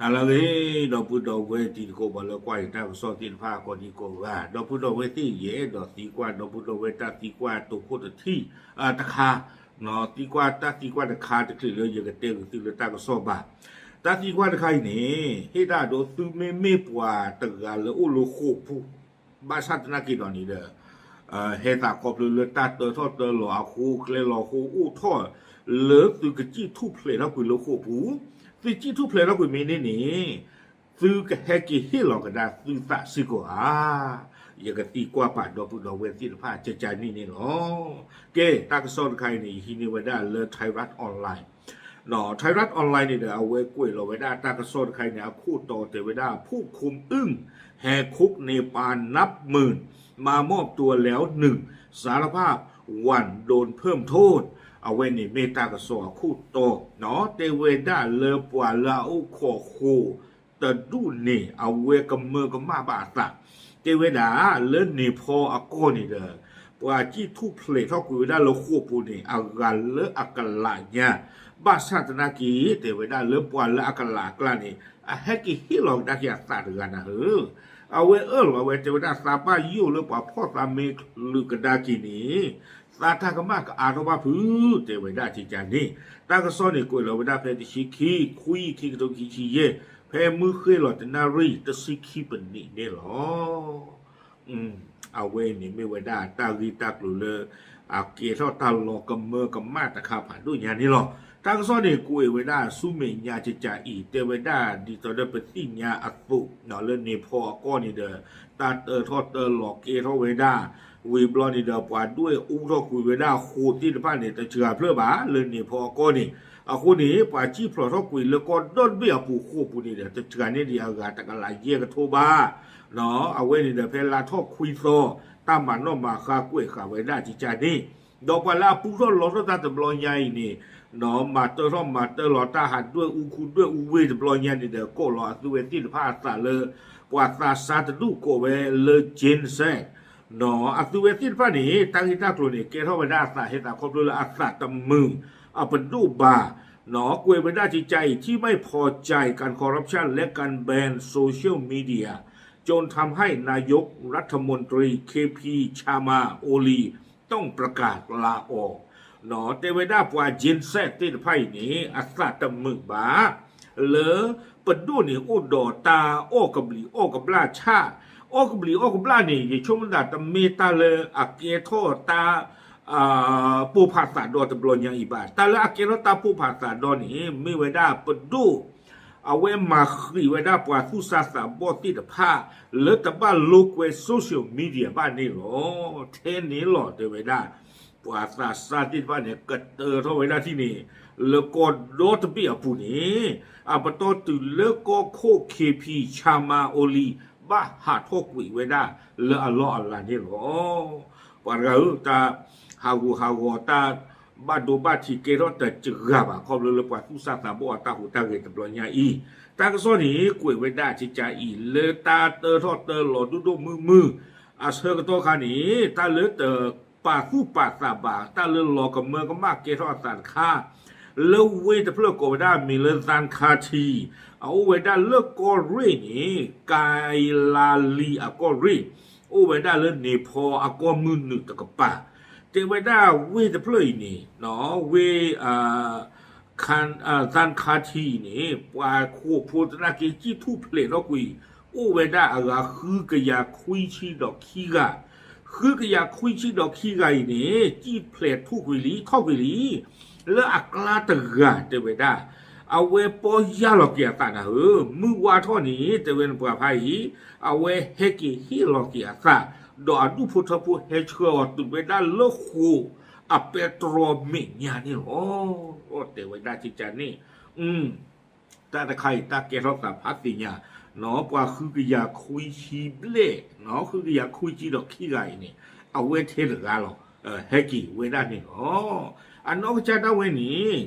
အလၢဂ့ၤ ဒီပုၢ်ဒီဝဲၢ်တံၤသကိး ပှၤလၢကွၢ်ယတၢ်ကစီၣ်သ့ၣ်တဖၣ်ကိးဒံကိးဂၤ, ဒီပုၢ်ဒီဝဲၢ်သ့ၣ် ယအဲၣ်ဒိးသံကွၢ် ဒီပုၢ်ဒီဝဲၢ်တၢ်သံကွၢ်တိာ်ခိၣ်တထံၣ် တခါ, သံကွၢ်တၢ်သံကွၢ်တခါတချုးလၢယကတဲဂုာ်သုလၢတၢ်ကစီၣ်ဘၣ်. တၢ်သံကွၢ်တခါအံၤန့ၣ် ဟ့ၣ်တၢ်ဒိ သုမ့မ့ၢ်ပှၤတဂၤလၢအိၣ်လၢဃိာ်ပူၤ ဘၣ်ဆၣ်သနာ်က့ဒီးန့ၣ်ဒီး ဟဲသးခီဖျိလၢတၢ်တၢထီၣ်တၢလီၤအဃိ ကျဲလီၤဃိအိၣ်ထီၣ် လၢသုကစံၣ်ထူၣ်ဖျဲးထီၣ်ကွံာ်လၢဃိာ်ပူၤ, သုစံၣ်ထူၣ်ဖျဲးထီၣ်ကွံာ်မ့ၢ်န့ၣ်န့ၣ် သုကဟဲက့ၤဟ့ၣ်လီၤကဒါသုသးစ့ၢ်ကီးဧါ. ယကသံကွၢ်ပာ်ဒီပုၢ်ဒီဝဲၢ်သ့ၣ်တဖၣ်ကကန့ၣ်န့ၣ်လီၤ. ကဲ တၢ်ကစီၣ်တခါအံၤန့ၣ် ယဟံးန့ၢ်ဝဲဒၣ်လၢ Thairath Online ဒီး Thairath Online န့ၣ်ဒီး အဝဲကွဲးလီၤဝဲဒၣ်တၢ်ကစီၣ်တခါအံၤန့ၣ် အခိၣ်တီတဲဝဲဒၣ် ผู้คุมอึ้งแหกคุกเนปาลนับหมื่น มามอบตัวแล้วหนึ่ง สารภาพวันโดนเพิ่มโทษ အဝဲန့ၣ်မ့ၢ်တၢ်ကစီၣ်အခိၣ်တီ တဲဝဲဒၣ်လၢပှၤလၢအအိၣ်ခိးဃိာ်တဒူၣ်န့ၣ် အဝဲကမၢကမၣ်ဘၣ်အသး, တဲဝဲဒၣ်လၢန့ၣ်ဖီအကီၢ်န့ၣ်ဒီး ပှၤစံၣ်ထူၣ်ဖျဲးထီၣ်ကွံာ်ဝဲဒၣ်လၢဃိာ်ပူၤန့ၣ် အဂၤလၢအကလးညါ, ဘၣ်ဆၣ်သနာ်က့ တဲဝဲဒၣ်လၢပှၤလၢအကလးအကျါန့ၣ် အဟဲက့ၤဟ့ၣ်လီၤကဒါက့ၤအသးတဂၤနၤဧၢ, အဝဲအၢၣ်လီၤဝဲ တဲဝဲဒၣ်သးဘၣ်ယိၣ်လၢပှၤဖီၣ်သးမ့ၢ်ချုးကဒါက့ၤန့ၣ် သးတၢ်ကမၣ်ကအါထီၣ်ဘၣ်ဖုး တဲဝဲဒၣ်ကကန့ၣ်, တၢ်ကစီၣ်န့ၣ်ကွဲးလီၤဝဲဒၣ်ဖဲတဆံခံ ခွံ ခံကထိခံဆံယဲၢ် ဖဲမုၢ်ဃ့ၢ်လီၤတနၣ်ရံၣ် တဆံခံပနံးန့ၣ်လီၤ. အဝဲအံၤန့ၣ်မ့ၢ်ဝဲဒၣ်တၢ်ဂ့ၢ်တၢ်ကျိၤလၢ အကဲထီၣ်တၢ်လီၤကမၢကမၣ်တခါဖးဒိၣ်ညါန့ၣ်လီၤ. တၢ်ကစီၣ်န့ၣ်ကွဲးဝဲဒၣ်ဆူမဲာ်ညါကကအံၤ တဲဝဲဒၣ်ဒ်သိးဒီးပသ့ၣ်ညါအသိး လၢန့ၣ်ဖီအကီၢ်န့ၣ်ဒီး တၢ်တၢထီၣ်တၢလီၤကဲထီၣ်ဝဲဒၣ် ဝံၤဘျီန့ၣ်ဒီး ပှၤဒွဲၣ်အူထီၣ်ကွံာ်ဝဲဒၣ်ဃိာ်သ့ၣ်တဖၣ်န့ၣ် တစှၤဖျၢၣ်ဘၣ်လၢန့ၣ်ဖီအကီၢ်န့ၣ်, အဃိန့ၣ် ပှၤစံၣ်ဖျိးထီၣ်ကွံာ်လၢကီၢ်ဒီတဘ့ၣ်အပူၤဃိာ်ပူၤန့ၣ်ဒီး တစှၤန့ၢ်ဒံးအဂၤတကလးယဲၢ်ကထိဘၣ်. အဝဲန့ၣ်ဒီးဖဲလါထီၣ်ခွံသီ တၢ်မၤနီၣ်မၤဃါကွဲးဃာ်ဝဲဒၣ်ကကန့ၣ်, ဒီးပှၤလၢအပူထီၣ်လီၤထီၣ်တၢ်တဘျီညါအံၤန့ၣ် မၤတၢထီၣ်မၤတၢလီၤတၢ်ဟးဒွဲၣ်အူခူဒွဲၣ်အူဝ့ၢ်တဘျီညါန့ၣ်ဒီး ကိးလီၤအသုဝဲသ့ၣ်တဖၣ်အသးလၢ ပှၤသးစၢ်တဒူၣ်ကိးဝဲလၢ Gen Z အသုဝဲသ့ၣ်တဖၣ်န့ၣ် တၢ်ဂ့ၢ်တၢ်ကျိၤန့ၣ် ကဲထီၣ်ဝဲဒၣ်အသးဟဲသးခီဖျိလၢအသးတမုာ်အပဒိၣ်ဘၣ်, ကွဲးဝဲဒၣ်ကကအံၤ ที่ไม่พอใจการคอร์รัปชันและการแบนโซเชียลมีเดีย จนทำให้นายกรัฐมนตรี เค พี ชามา โอลี ต้องประกาศลาออก တဲဝဲဒၣ်ပှၤ Gen Z သ့ၣ်တဖၣ်အံၤန့ၣ် အသးတမုာ်ဘၣ် လၢပဒိၣ်န့ၣ်အိၣ်ဒီးတၢ်အီၣ်ကဘျံးအီၣ်ကဘျၣ်ဆၣ်, အီၣ်ကဘျံးအီၣ်ကဘျၣ်န့ၣ် ယဆိကမိၣ်သးတမ့ၢ်တၢ်လၢအကဲထီၣ်တၢ် ပိၢ်ဖးသးဒီတဘျီညါအံၤဘၣ်. တၢ်လၢအကဲထီၣ်တၢ်ပိၢ်ဖးသးဒီန့ၣ် မ့ၢ်ဝဲဒၣ်ပဒိၣ် အဝဲမၤဃံးဝဲဒၣ်ပှၤသူၣ်စၢ်သးဘီၣ်သ့ၣ်တဖၣ် လၢတဘၣ်လိာ်ကွဲ social media ဘၣ်န့ၣ်လီၤ. ထဲန့ၣ်လီၤ တဲဝဲဒၣ် ပှၤသးစၢ်သ့ၣ်တဖၣ်န့ၣ် ကတၢထီၣ်ဝဲဒၣ်ထံၣ်န့ၣ် လၢကီၢ်ဒီတဘ့ၣ်အပူၤန့ၣ် အပတီၢ်တုၤလၢကီၢ်ခိၣ် K P Sharma Oli ဘၣ်ဟးထီၣ်ကွံာ်ဝဲဒၣ်လၢအလီၢ်အလၤန့ၣ်လီၤ. ပှၤတဂၤဧၢ တၢ်ဟးဂူာ်ဟးဂီၤတၢ်ဘၣ်ဒိဘၣ်ထံးကဲထီၣ်တစှၤဘၣ် ခီဖျိလၢပှၤသူၣ်စၢ်သးဘီၣ်အတၢ်ဟူးတၢ်ဂဲၤတဘျီညါအံၤ, တၢ်ကစီၣ်န့ၣ် ကွဲးဝဲဒၣ်ကကအံၤ လၢတၢ်တၢထီၣ်တၢလီၤဒိၣ်ဒိၣ်မုၢ်မုၢ် အဆၢကတီၢ်ခါန့ၣ် တၢ်လၢတပာ်သူၣ်ပာ်သးဘၣ် တၢ်လၢလီၤကမၢကမၣ်ကဲထီၣ်အသးတခါ လၢဝ့ၢ်တဖျၢၣ်ကိးဝဲဒၣ်မ့ၢ်လၢ Dhankhar Thi အအိၣ်ဝဲဒၣ်လၢကီၢ်ရ့ၣ်န့ၣ် ကၤလၤလံၤအကီၢ်ရ့ၣ် အိၣ်ဝဲဒၣ်လၢန့ၣ်ဖီအကီၢ်မုၢ်နုာ်တကပၤ, တဲဝဲဒၣ်ဝ့ၢ်တဖျၢၣ်အံၤန့ၣ် ဝ့ၢ် Dhankhar Thi အံၤန့ၣ် ပှၤဃိာ်ဖိသနာ်က့ စံၣ်ထူၣ်ဖျဲးထီၣ်ကွံာ် အိၣ်ဝဲဒၣ်အဂၤဃုကယၤခွံဆံဒီးခံဂၤ, ဃုကယၤခွံဆံဒီးခံဂၤအံၤန့ၣ် စံၣ်ဖျဲးထူၣ်ကွံာ်လံ ထီၣ်ကွံာ်လံ လၢအကျါတဂၤတဲဝဲဒၣ် အဝဲပီၢ်ယၢ်လီၤက့ၤအသးနၤဧၢ, မုၢ်ဝါထီၣ်န့ၣ် တဲဝဲန့ၣ်ပှၤဖးအံၤ အဝဲဟဲက့ၤဟ့ၣ်လီၤက့ၤအသး ဒီးအဒူၣ်ဖိထၢဖိဟဲဆှၢအီၤတုၤဝဲဒၣ်လၢဃိာ်အပဲတြီမဲာ်ညါန့ၣ်လီၤ. တဲဝဲဒၣ်ကကန့ၣ် တၢ်တခါအံၤ တၢ်ကဲထီၣ်သးဖးသ့ၣ်ညါ ပှၤဃုကယၤခွံဆံဘျဲၣ် ဃုကယၤခွံဆံဒီးခံဂၤအံၤန့ၣ် အဝဲထဲတဂၤလီၤ ဟဲက့ၤဝဲဒၣ်န့ၣ်လီၤ. အနီၢ်ကစၢ်ဒၣ်ဝဲန့ၣ်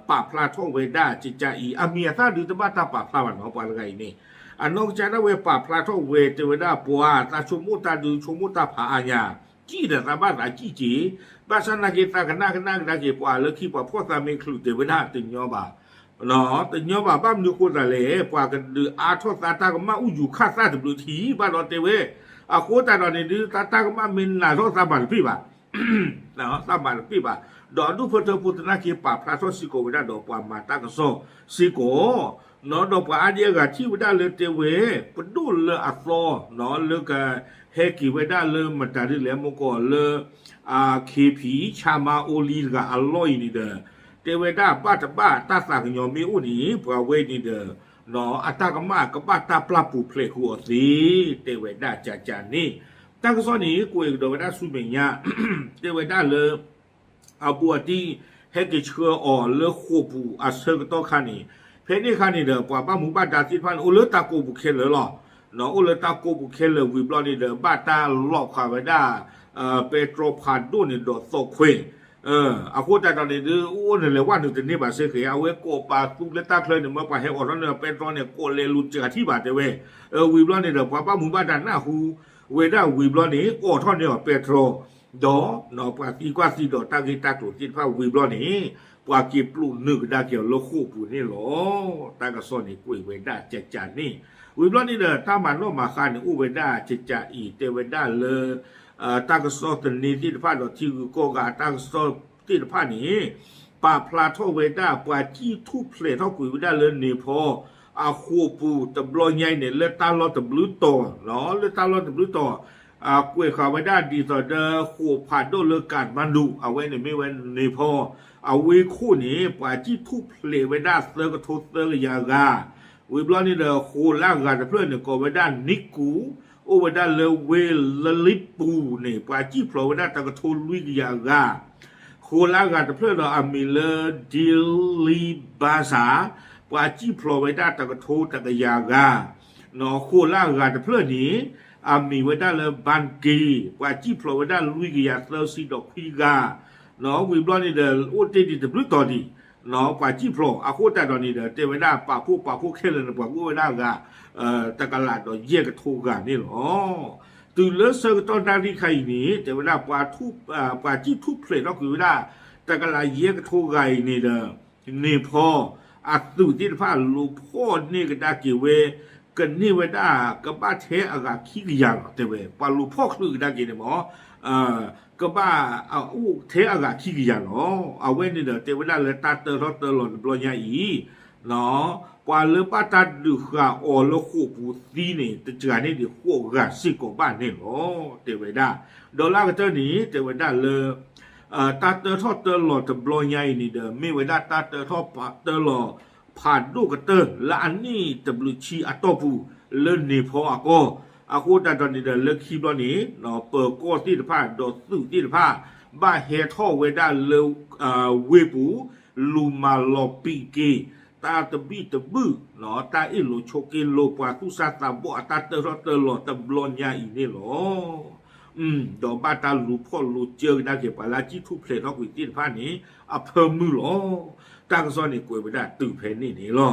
ပာ်ဖျါထီၣ်ဝဲဒၣ်ကကအံၤ အမံၤအသၣ်ဒုးတဘၣ်တၢ်ပာ်ဖျါဘၣ်နီၤ ပှၤတဂၤအံၤန့ၣ် အနီၢ်ကစၢ်ဒၣ်ဝဲပာ်ဖျါထီၣ်ဝဲ တဲဝဲဒၣ်ပှၤသးဆိကမိၣ်တၢ်ဒုးဆိကမိၣ်တၢ်ဖးအါညါ စံၣ်ဒီးသးဘၣ်သးစံၣ်က့ၤ ဘၣ်ဆၣ်နာ်က့သးကနၣ်ကနၣ်ကဒါက့ၤ ပှၤလၢခံပှၤဖီၣ်သးမ့ၢ်ချုးတဲဝဲဒၣ်တညီဘၣ်. တညီဘၣ်. ဘၣ်မနုၤအဃိသတးလဲၣ်, ပှၤကဒုးအါထီၣ်သးတၢ်ကမၣ် အူယူၤခၣ်သၣ်တဘျုးထံးဘၣ်ဒီးတဲဝဲ, အဃိသတးဒီးန့ၣ်ဒုး သးတၢ်ကမၣ်မ့ၢ်နးထီၣ်သးဘၣ်တပ့ၢ်ဘၣ်, သးဘၣ်တပ့ၢ်ဘၣ်. ဒီးအဒူၣ်ဖၢထၢဖိသနာ်က့ ပာ်ဖျါထီၣ်စ့ၢ်ကီးဝဲဒၣ်ဒီးပှၤမၤတၢ်ကစီၣ်စ့ၢ်ကီး, ဒီးပှၤအါဒံအါဂၤထံၣ်ဝဲဒၣ်လၢတဲဝဲ, ပဒိၣ်လၢအသီ လၢကဟဲက့ၤဝဲဒၣ်လၢမတၤဒ်လဲၣ် မ့ၢ်ကီးလၢ ခ့ဖံး ဆၣ်မါအိလံတဂၤအလီၢ်အံၤန့ၣ်ဒီး တဲဝဲဒၣ်ဘၣ်တဘၣ်တၢ်သးကညီၤမ့ၢ်အိၣ်န့ၣ် ပှၤဝဲန့ၣ်ဒီး အတၢ်ကမၣ်ကဘၣ်တၢ်ပျၢ်ပူၤဖျဲးဃုာ်အီၤသ့, တဲဝဲဒၣ်ကကန့ၣ်. တၢ်ကစီၣ်န့ၣ် ကွဲးကဒီးဝဲဒၣ်ဆူမဲာ်ညါ တဲဝဲဒၣ်လၢ အဘူးအတံၢ် ဟဲက့ၤဆှၢအီၤလၢဃိာ်ပူၤအဆၢကတီၢ်ခါန့ၣ်, ဖဲန့ၣ်အခါန့ၣ်ဒီး ပှၤဘၣ်မူဘၣ်ဒါသ့ၣ်တဖၣ်န့ၣ် အိၣ်လၢတၢ်ကိးပူၤခဲလၢာ်လီၤ. အိၣ်လၢတၢ်ကိးပူၤခဲလၢာ်ဝံၤဘျီန့ၣ်ဒီး ဘၣ်တၢ်လီၣ်ဖးဝဲဒၣ် ပဲတြီဖးဒိၣ်န့ၣ်ဒီးသီၣ်ခွဲး, အဃိသတးဒီးန့ၣ်ဒုး အိၣ်နလဲၤဝဲနုာ်တန့ၢ်ဘၣ်စ့ၢ်ကီး အဝဲကိးပာ်သူလၢတၢ်ချၢန့ၣ် မ့ၢ်ပှၤဟဲအိးထီၣ်န့ၢ်အီၤပဲတြီန့ၣ် ကိးလဲၤလူၤစှၤထံၣ်ဘၣ်တဲဝဲ, ဝံၤဘျီန့ၣ်ဒီး ပှၤဘၣ်မူဘၣ်ဒါနၢ်ဟူဝဲဒၣ်ဝံၤဘျီန့ၣ် အိးထီၣ်န့ၢ်အီၤပဲတြီ ဒီးပှၤသံကွၢ်သံဒိးတၢ်ဂ့ၢ်တၢ်ကျိၤသ့ၣ်တဖၣ်ဝံၤဘျီန့ၣ် ပှၤက့ၤပျိးနုာ်ကဒါက့ၤအီၤလၢဃိာ်ပူၤန့ၣ်လီၤ. တၢ်ကစီၣ်န့ၣ်ကွဲးဝဲဒၣ်ကကန့ၣ်. ဝံၤဘျီန့ၣ်ဒီး တၢ်မၤနီၣ်မၤဃါန့ၣ် အိၣ်ဝဲဒၣ်ကကအံၤ တဲဝဲဒၣ်လၢ တၢ်ကစီၣ်သန့သ့ၣ်တဖၣ်ဒီးထံဂုၤကီၢ်ဂၤအတၢ်ကစီၣ်သ့ၣ်တဖၣ်န့ၣ် ပာ်ဖျါထီၣ်ဝဲဒၣ် ပှၤစံၣ်ထူၣ်ဖျဲးထီၣ်ကွံာ်ဝဲဒၣ်လၢန့ၣ်ဖီ အဃိာ်ပူၤတဘျီညါအံၤန့ၣ် လၢတၢ်လီၢ်တဘျုးတီၤ, လၢတၢ်လီၢ်တဘျုးတီၤ ကွဲးဃာ်ဝဲဒၣ်ဒ်သိးဒီးဃိာ်ဖးဒိၣ်လၢကၣ်တမၣ်ဒူ အဝဲန့ၣ်မ့ၢ်ဝဲန့ၣ်ဖီ အဝ့ၢ်ခိၣ်န့ၣ် ပှၤစံၣ်ထူၣ်ဖျဲးဝဲဒၣ်သၢကထိသၢကယၤဂၤ, ဝံၤဘျီန့ၣ်ဒီး ဃိာ်လၢအဂၤတဖျၢၣ်န့ၣ် ကိးဝဲဒၣ်နံကူ, အိၣ်ဝဲဒၣ်လၢဝ့ၢ်လလံပူၤန့ၣ် ပှၤစံၣ်ဖျိးဝဲဒၣ်တကထိလွံၢ်ကယၤဂၤ ဃိာ်လၢအဂၤတဖျၢၣ်ဒီးအမံၤလၢ ဒ့လံဘါစၢ်, ပှၤစံၣ်ဖျိးဝဲဒၣ်တကထိတကယၤဂၤ, ဃိာ်လၢအဂၤတဖျၢၣ်န့ၣ် အမံၤဝဲဒၣ်လၢ ဘၣ်က့ၤ, ပှၤစံၣ်ဖျိးဝဲဒၣ်လွံၢ်ကယၤသၢဆံဒီးခွံဂၤ, ဝံၤဘျီန့ၣ်ဒီး အိၣ်တ့ၢ်ဒံးတဘျုးတီၤဒံး, ပှၤစံၣ်ဖျိး အဃိသတးဒီးန့ၣ်ဒီး တဲဝဲဒၣ်ပာ်ဖှိၣ်ပာ်ဖှိၣ်ခဲလၢာ်န့ၣ် ပှၤကအိၣ်ဝဲဒၣ်ဂၤ တကလးဒီးယဲၢ်ကထိဂၤန့ၣ်လီၤ. တုၤလၢဆၢကတီၢ်နၣ်ရံၣ်ခါအံၤန့ၣ် တဲဝဲဒၣ် ပှၤစံၣ်ထူၣ်ဖျဲးထီၣ်ကွံာ်ဝဲဒၣ် တကလးယဲၢ်ကထိဂၤအံၤန့ၣ်ဒီး န့ၣ်ဖီ အသုးသ့ၣ်တဖၣ်လူၤဖီၣ်န့ၢ်ကဒါက့ၤဝဲ ကန့ၢ်ဝဲဒၣ်ကဘၣ်ထဲအဂၤခံကယၤလီၤ တဲဝဲ ပှၤလူၤဖီၣ်ချုးကဒါက့ၤန့ၣ်မ့ၢ် ကဘၣ်အိၣ်ထဲအဂၤခံကယၤလီၤ. အဝဲန့ၣ်ဒီးတဲဝဲဒၣ်လၢတၢ်တၢထီၣ်တၢလီၤတဘျီညါအံၤ ပှၤလၢဘၣ်တၢ်ဒုးဃာ်အီၤလၢဃိာ်ပူၤသံန့ၣ် တစှၤန့ၢ်ဒံးဃိးဂၤစ့ၢ်ကီးဘၣ်န့ၣ်လီၤ တဲဝဲဒၣ်. ဒီးလၢအကတၢၢ်န့ၣ် တဲဝဲဒၣ်လၢ တၢ်တၢထီၣ်တၢလီၤတဘျီညါအံၤန့ၣ်ဒီး မ့ၢ်ဝဲဒၣ်တၢ်တၢထီၣ်တၢလီၤဖးဒိၣ်ကတၢၢ်လၢအနံၣ်တဘျုးဆံအတီၢ်ပူၤ လၢန့ၣ်ဖီအကီၢ်, အဃိသတးဒီးန့ၣ်ဒီး လၢခံဘျီန့ၣ် ပၢၤကီၢ်သ့ၣ်တဖၣ်ဒီးသုးသ့ၣ်တဖၣ် ဘၣ်ဟဲထီၣ်ဝဲဒၣ်လၢ ဝ့ၢ်ပူၤ လူၤမၤလီၤပံာ်က့ၤ တၢ်သဘံၣ်သဘုၣ် တၢ်အ့ၣ်လိာ်ဆိးက့လိာ်ပှၤသူၣ်စၢ်သးဘီၣ်အတၢ်တၢထီၣ်တၢလီၤတဘျီညါအံၤန့ၣ်လီၤ. ဒီးဘၣ်တၢ်လူၤဖီၣ်လူၤစၢကဒါက့ၤပှၤလၢအစံၣ်ထူၣ်ဖျဲးထီၣ်ကွံာ်သ့ၣ်တဖၣ်န့ၣ် အဖၢမုၢ်လီၤ. တၢ်ကစီၣ်န့ၣ်ကွဲးဝဲဒၣ်တုၤဖဲန့ၣ်န့ၣ်လီၤ.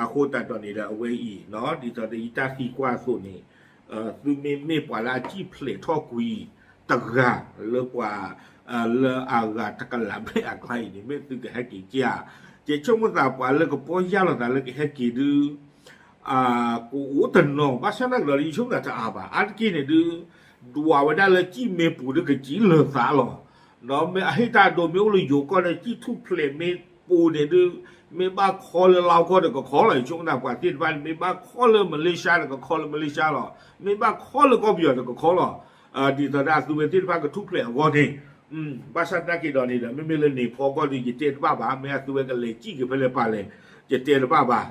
အဃိသတးဒီးန့ၣ်ဒီးအဝဲအံၤ ဒ်သိးဒီးယတၢ်သံကွၢ်အသိးန့ၣ် သုမ့မ့ၢ်ပှၤလၢအစံၣ်ဖျဲးထီၣ်ကွံာ်တဂၤလၢပှၤ လၢအဂၤတကလးဘျဲၣ်အကျါအံၤန့ၣ် မ့ၢ်သုကဟဲက့ၤက့ၤဧါ, ယဆိကမိၣ်သးပှၤလၢကပီၢ်ယၢ်လီၤသးလၢကဟဲက့ၤဒုး ကအိၣ်တနီၤ ဘၣ်ဆၣ်သနာ်က့ဒီး ယဆိကမိၣ်သးတအါဘၣ် အါတက့ၢ်န့ၣ်ဒုး ဒွးဝဲဒၣ်လၢစံၣ်မ့ၢ်ပူၤဒုးကစံၣ်လၢာ်သးလီၤ. ဒီးမ့ၢ်အဟ့ၣ်တၢ်ဒိးမ့ၢ်အိၣ်လၢယိၤကီၢ်ဒီး စံၣ်ထူၣ်ဖျဲးမ့ၢ်ပူၤန့ၣ်ဒုး မ့ၢ်ဘၣ်ခီလၢလါကီၢ်ဒီးကခီလီၤ. ယဆိကမိၣ်သးပှၤသ့ၣ်တဖၣ်န့ၣ် မ့ၢ်ဘၣ်ခီလၢမလ့ၡါဒီးကခီလၢမလ့ၡါလီၤ. မ့ၢ်ဘၣ်ခီလၢကီၢ်ပယီၤဒီးကခီလီၤ. ဒ်သိးဒီးအသုဝဲသ့ၣ်တဖၣ်ကထူၣ်ဖျဲးအဂီၢ်န့ၣ် ဘၣ်ဆၣ်သနာ်က့ဒီးန့ၣ်ဒီး မ့မ့ၢ်လၢန့ၣ်ဖီကီၢ်ဒီး ယတဲတဘၣ်ဘၣ်, မ့ၢ်အသုဝဲကလဲၤစံၣ်က့ၤဖဲလဲၣ်ပာ်လဲၣ် ယတဲတဘၣ်ဘၣ်.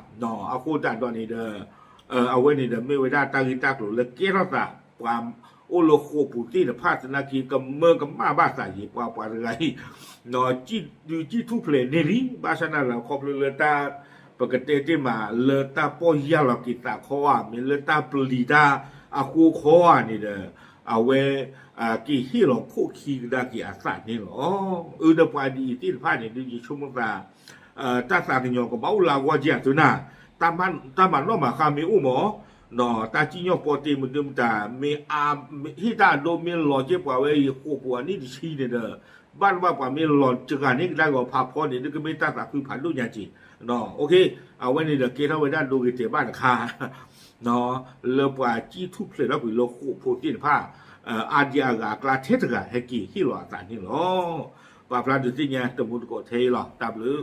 အဃိသတးဒီးန့ၣ်ဒီး အဝဲန့ၣ်ဒီးမ့ၢ်ဝဲဒၣ်တၢ်ဂ့ၢ်တၢ်ကျိၤလၢကဲထီၣ်သး ပှၤအိၣ်လၢဃိာ်ပူၤသ့ၣ်တဖၣ်သနာ်က့ ကမၢကမၣ်ဘၣ်သးယံၤ ပှၤပှၤတဂၤအံၤ ဒုးစံၣ်ထူၣ်ဖျဲးန့ၢ်လံ ဘၣ်ဆၣ်သနာ်က့ခီဖျိလၢတၢ် ပကတဲတ့ၢ်မး လၢတၢ်ပီၢ်ယၢ်လီၤက့ၤသးခီဧါ မ့ၢ်လၢတၢ်ပျံၤတၢ်အဃိခီဧါန့ၣ်ဒီး အဝဲ က့ၤဟ့ၣ်လီၤခိၣ်ခံကဒါက့ၤအသးန့ၣ်လီၤ. အၢ ဒီးပှၤဒ်အံၤသ့ၣ်တဖၣ်န့ၣ်ဒုး ယဆိကမိၣ်သး တၢ်သးကညီၤကဘၣ်အိၣ်လၢအဂီၢ်က့ၤအသုနၤ, တၢ်မၤနီၣ်မၤဃါမ့ၢ်အိၣ်မး တၢ်စံၣ်ညီၣ်ပီတ့မဒုမတၤ မ့ၢ်အဟ့ၣ်တၢ်အဒိမ့ၢ်လီၤက့ၤပှၤဝဲအံၤ ဃိာ်ပူၤအနံၣ်တဆံန့ၣ်ဒီး ဘၣ်တဘၣ်ပှၤမ့ၢ်လီၤစှၤန့ၢ်ကဒါက့ၤအီၤဖးဖီန့ၣ် ဒ်ကမ့ၢ်တၢ်သးခုဖးဒိၣ်ညါက့ၤ, အဝဲန့ၣ်ဒီးကဲထီၣ်ဝဲဒၣ်ဒိဂ့ၤတဲာ်ဘၣ်တခါ လၢပှၤကံၣ်ထူၣ်ဖျဲးထီၣ်ကွံာ်လၢဃိာ်ဖိသ့ၣ်တဖၣ် အါဒံအါဂၤအကျါထဲတဂၤဟဲက့ၤဟ့ၣ်လီၤအသးန့ၣ်လီၤ. ပာ်ဖျါဒုးသ့ၣ်ညါတမူတကိးထဲအံၤလီၤ. တၢ်ဘျုး